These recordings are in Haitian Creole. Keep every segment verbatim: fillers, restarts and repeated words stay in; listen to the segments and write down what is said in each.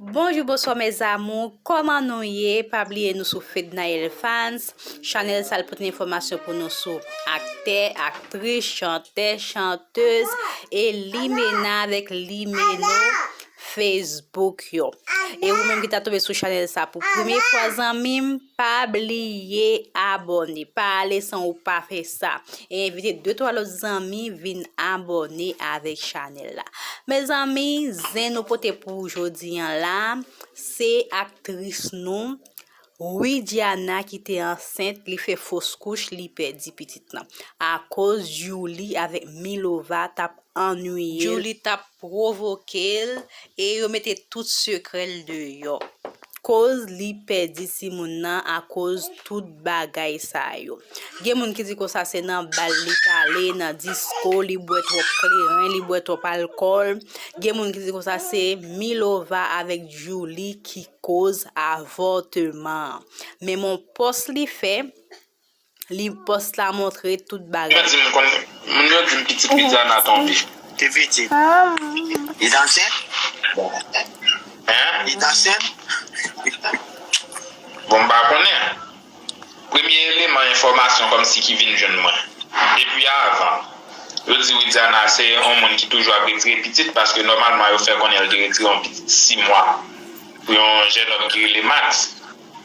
Bonjou, bonswa mes amours, kòman nou ye? Pa bliye nou sou Fednaelle Fans. Chanèl sa l pote enfòmasyon pou nou sou aktè, aktris, chantè, chantèz e limena avèk limeno Facebook yo. E ou menm ki ta tonbe sou chanèl sa pou premye fwa, zanmi m, pa bliye abòne. Pa ale san ou pa fè sa. E envite de twa lòt zanmi vin abòne avèk chanèl la. Mezanmi, zen nou pote pou jodi an la, se aktris nou, Widiana ki te ansent, li fè fos kouch, li pèdi pitit lan. Akoz Djouly avèk Milova t ap annuiye l. Djouly t ap pwovoke l e yo mete tout sekrè l deyò. Koz li pèdi timoun nan akoz tout bagay sa yo. Gen moun ki di konsa se nan bal li t ale, nan disko, li bwè twòp kleren, li bwè twòp alkòl. Gen moun ki di konsa se Milova avèk Djouly ki koz avòteman an. Men yon pòs li fè, li pòs la montre tout bagay. Yo di m konn, moun yo di m pitit Widiana tonbe. Te pitit. Li t ansent? Hein? Li t ansent? Bon, m pa konnen. Premye eleman enfòmasyon kòmsi ki vin jwenn mwen. Depi avan, yo di Widiana se yon moun ki toujou ap retire pitit, paske nòmalman yo fè konnen l te retire yon pitit sis mwa pou yon jènòm ki rele Max.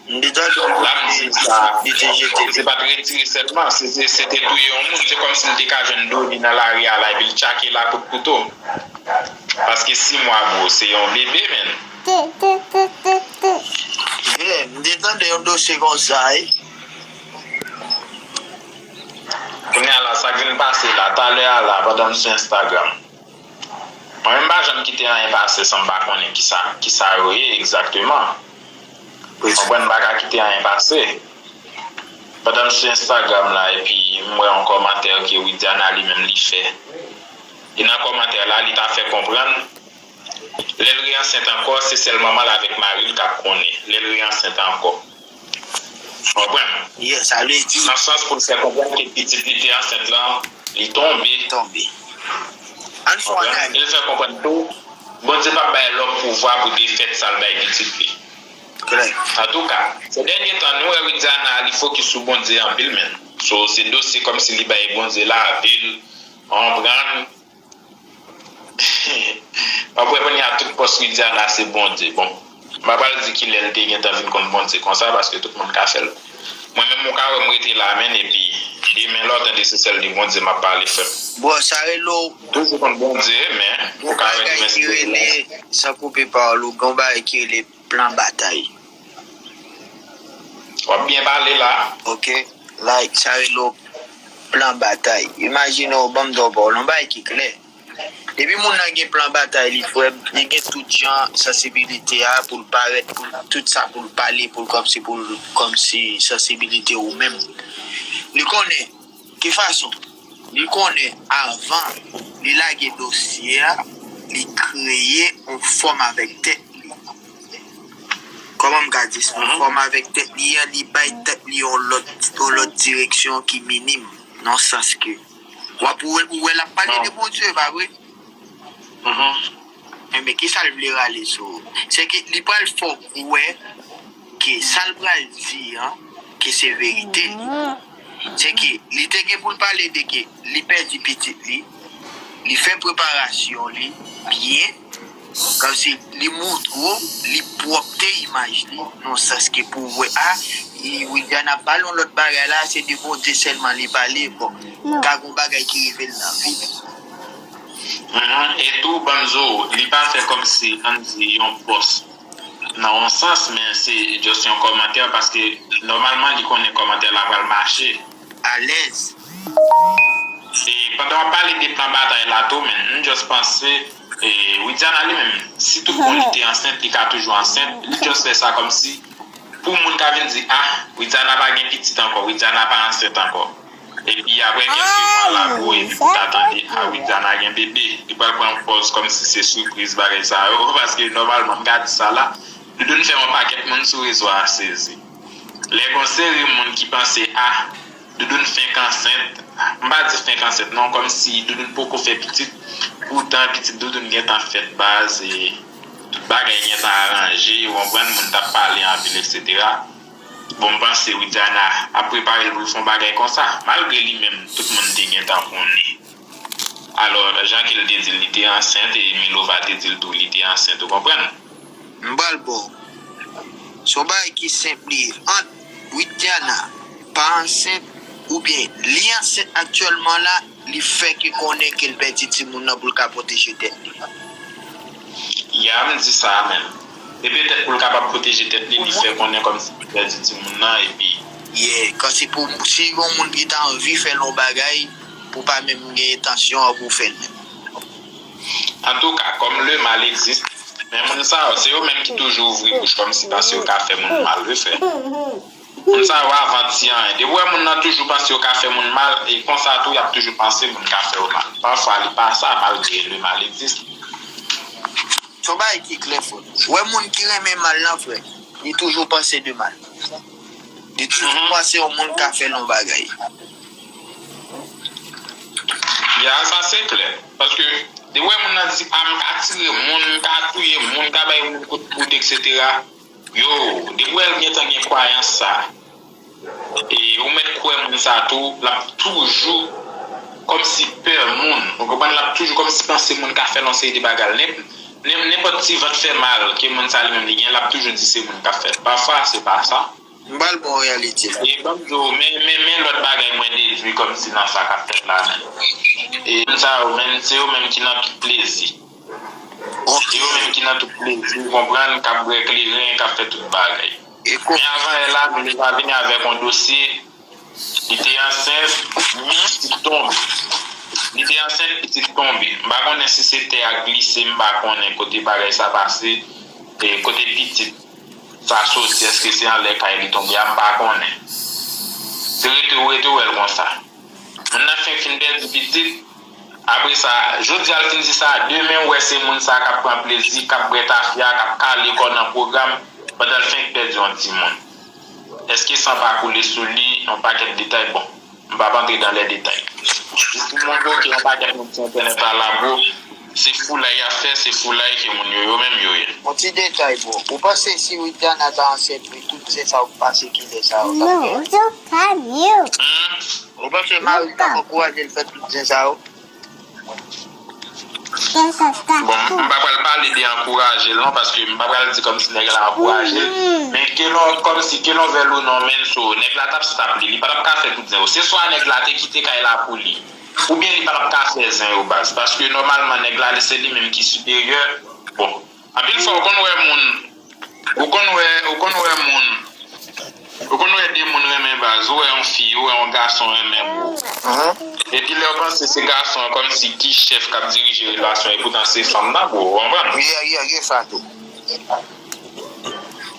M te tande yon moun di li te jete li. Se pa t retire sèlman, se, se, se te touye yon moun. Se kòmsi l te ka jwenn do li nan lari a la, epi l tchake l ak kout kouto. Paske sis mwa, bro, se yon bebe, menn. Vre, m te tande yon dosye konsa, wi. Kounye a la, sa k vin pase la, talè a la, pandan m sou Instagram. Mwen menm, m pa janm kite anyen pase san m pa konnen kisa, kisa yo ye egzakteman. Konprann, m pa ka kite anyen pase. Pandan m sou Instagram la, epi m wè yon kòmantè ke Widiana li menm li fè. E nan kòmantè la, li ta fè konprann, lè l re ansent ankò, se sèl manman l avèk mari l k ap konnen. Lè l re ansent ankò. Konprann? Yeah, sa vle di. Nan sans pou l fè konprann ke pitit li te ansent lan, li tonbe. Tonbe. Ann fè yon analiz. E l fè konprann tou, Bondye p ap bay lòm pouvwa pou defèt sa l bay pitit li. Klè. Antouka, se dènye tan, nou wè Widiana, li fokis sou Bondye anpil, menn. So, se dosye kòmsi li bay Bondye lavi l, konprann? W ap wè kounye a tout pòs Widiana se Bondye. Bon, m pa pral di kilè l te gentan vin konn Bondye konsa, paske tout moun ka fè l. Mwen menm, ou ka wè m rete la, menn, epi demen lè w tande se sèl de Bondye m ap pale, frè m. Bon, sa rele w. Toujou konn Bondye, men ou ka wè demen se Bondye. San koupe pawòl ou, gen yon bagay ki rele plan batay. W ap byen pale la. Ok. Like, sa rele w plan batay. Imajine w, ban m di w, yon bagay ki klè. Depi moun nan gen plan batay li, frè m, li gen tout jan sansibilite a pou l parèt, pou l, tout sa pou l pale, pou l kòmsi, pou l kòmsi sansibilite ou menm. Li konnen ki fason. Li konnen avan li lage dosye a, li kreye yon fòm avèk tèt li. Kòman m ka di sa? Yon fòm avèk tèt li an, li bay tèt li yon lòt, yon lòt direksyon ki minim, nan sans ke w ap wè, ou wè l ap pale de Bondye, pa vre? Enben, kisa l vle rale sou ou? Se ke li pral fè w kwè ke sa l pral di an, ke se verite li. Se ke li te gen pou l pale de ke li pèdi pitit li, li fè preparasyon li byen, kòmsi li montre w, li pwòpte imaj li, nan sans ke pou w wè, a, Widiana ap pale yon lòt bagay la, se de Bondye sèlman li pale, bon, ta gon bagay ki rive l nan vi l. Mhm. E tou, ban m di w, li pa fè kòmsi, ann di, yon pòs nan yon sans, men se just yon kòmantè, paske nòmalman li konnen kòmantè la pral mache. Alèz. E pandan w ap pale de plan batay la tou, men m just panse, e, Widiana li menm, si tout bon li te ansent, li ka toujou ansent, li just fè sa kòmsi pou moun ka vin di, ah, Widiana pa gen pitit ankò, Widiana pa ansent ankò. Epi apre kèlke mwa la, bro, epi pou ta tande, ah, Widiana gen bebe. Li pral pran pòz kòmsi se sipriz bagay sa yo, paske nòmalman, m ka di sa la, Doudoune fè yon pakèt moun sou rezo a sezi. Lè gon seri moun ki panse, ah, Doudoune fenk ansent, m pa di fenk ansent non, kòmsi Doudoune poko fè pitit, poutan pitit Doudoune gentan fèt baz, e bagay gentan aranje, ou konprann, moun t ap pale anpil, etsetera. Bon, m panse Widiana ap prepare l pou l fè yon bagay konsa, malgre li menm, tout moun te gentan konnen. Alò, jan ke l te di l, li te ansent, e Milova te di l tou, li te ansent, ou konprann? M pral ba w. Se yon bagay ki senp li ye. Ant Widiana pa ansent oubyen li ansent aktyèlman la, li fè ke konnen ke l pèdi timoun nan pou l ka pwoteje tèt li. Ya, m di sa a menm. E petèt pou l kapab pwoteje tèt li, li fè konnen kòmsi li pèdi timoun nan, epi Yeah, kan se pou, si yon moun ki ta anvi fè l yon bagay, pou pa menm gen entansyon an pou fè l menm. Antouka, comme le mal existe, men moun sa yo, se yo menm ki toujou ouvri bouch kòmsi panse yo ka fè moun mal, wi frè. Moun sa yo avan ti anyen. Depi w wè moun nan toujou panse yo ka fè moun mal, e konsa tou, y ap toujou panse moun ka fè yo mal. Pafwa, li pa sa, malgre le mal existe. Se yon bagay ki klè, frè. Ou wè moun ki renmen mal lan, frè, li toujou panse de mal. Li toujou panse yon moun ka fè l yon bagay. Ya, sa se klè. Paske, depi w wè moun nan di, a, m ka tire moun, m ka touye moun, m ka bay moun kout poud, etsetera. Yo, depi w wè l gentan gen kwayans sa, e ou mèt kwè moun sa tou, l ap toujou kòmsi pè moun. Ou konprann? L ap toujou kòmsi panse moun ka fè l yon seri de bagay. Nenp-, nenp-, nenpòt ti vant fè mal ke moun sa li menm li gen, l ap toujou di se moun k ap fè l. Pafwa, se pa sa. M pral ba w reyalite la. E ban m di w, men, men, men lòt bagay mwen dedwi kòmsi nan sa k ap fèt la menm. E moun sa yo menm, se yo menm ki nan tout plezi. Se yo menm ki nan tout plezi, ou konprann, k ap bwè kleren, k ap fè tout bagay. Men avan yè la, nou va vini avèk yon dosye, li te ansent, pitit tonbe. Li te ansent, pitit tonbe. M pa konnen si se tè a glise, m pa konnen kote bagay sa pase, e kote pitit sa soti, èske se anlè kay li tonbe a, m pa konnen. Se rete ou rete ou wè l konsa. Moun nan fenk fin pèdi pitit, apre sa, jodi a l fin di sa, demen ou wè se moun sa k ap pran plezi, k ap bwè tafya, k ap kale kò nan pwogram, pandan l fenk pèdi yon timoun. Èske san pa koule sou li, yon pakèt detay, bon. M p ap antre dans les détails. Jis pou montre w ke yon pakèt moun sou entènèt la la, bro, se foulay y ap fè, se foulay ke moun yo, yo menm yo ye. Yon ti detay, bro. Ou panse si Widiana ta ansent, wi, tout zen sa yo k pase, kilè sa yo t ap fè? Hmm? Ou panse mari t ap ankouraje l fè tout zen sa yo? Bon, m pa pral pale de ankouraje l non, paske m pa pral di kòmsi nèg la ankouraje l. Men ke l, kòmsi ke l vle l ou non, men so, nèg la t ap stap li, li pa t ap ka fè tout zen yo. Se swa nèg la te kite kay la pou li, oubyen li pa t ap ka fè zen yo baz. Paske nòmalman nèg la, se li menm ki siperyè. Bon, anpil fwa ou konn wè moun Ou konn wè, ou konn wè moun, ou konn wè de moun renmen baz, ou wè yon fi, ou wè yon gason renmen bro. Epi lè w panse se gason an kòmsi ki chèf k ap dirije relasyon, epoutan se fanm nan bro, ou konprann? Yeah, yeah, gen sa tou.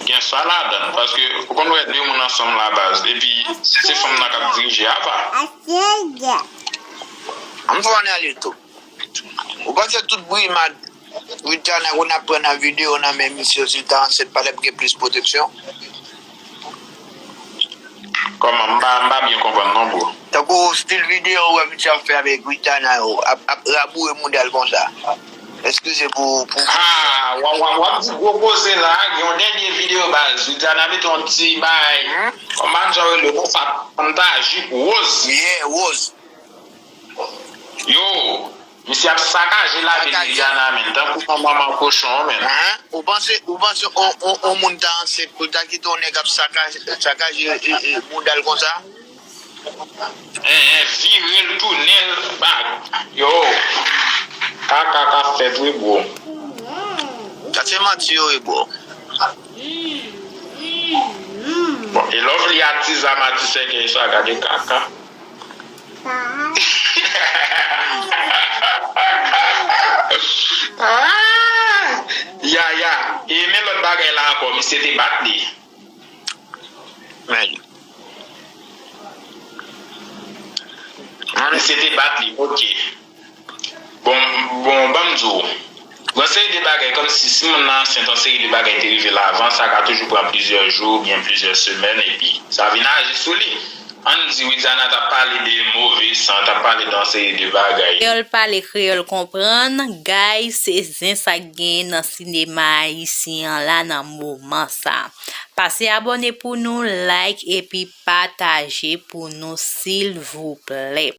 Gen sa ladan l, paske ou konn wè de moun ansanm la baz, epi se fanm nan k ap dirije apa. Ann fè analiz tou. Ou panse tout brimad Widiana konn ap pran nan videyo nan men misye yo, si l ta ansent pa t ap gen plis pwoteksyon? Kòman? M pa, m pa byen konprann non, bro. Tankou stil videyo ou wè misye ap fè avèk Widiana yo, ap, ap raboure mouda l konsa. Eskize pou, pou. Ha, w ap, w ap, w ap di gwo koze la, gen yon dènye videyo baz, Widiana mete yon ti bay, kòman jan rele non sa, panta jip woz. Yeah, woz. Yo, misye ap sakaje lavi Liliana, men, tankou yon manman kochon, men. Ou panse, ou panse on, on, on moun ta ansent pou l ta kite yon nèg ap sakaje, sakaje e, e, mouda l konsa? Hein, hein, vire l, tounen l, bag. Yo, kaka k ap fèt, wi, bro. Sa se manti yo ye, bro. Bon, e lè w li atiza mati sèkèy sa, gade kaka. Ya, ya. E men lòt bagay la ankò, misye te bat li. Men. Misye te bat li, oke. Bon, bon, ban m di w. Gon seri de bagay, kòmsi si moun nan ansent, yon seri de bagay te rive l avan, sa ka toujou pran plizyè jou oubyen plizyè semèn, epi sa vin aji sou li. Ann di Widiana t ap pale de move san, t ap pale de yon seri de bagay. Kreyòl pale, kreyòl konprann, guys, se zen sa k genyen nan sinema ayisyen an la nan moman sa. Pase abòne pou nou, like epi pataje pou nou silvouplè.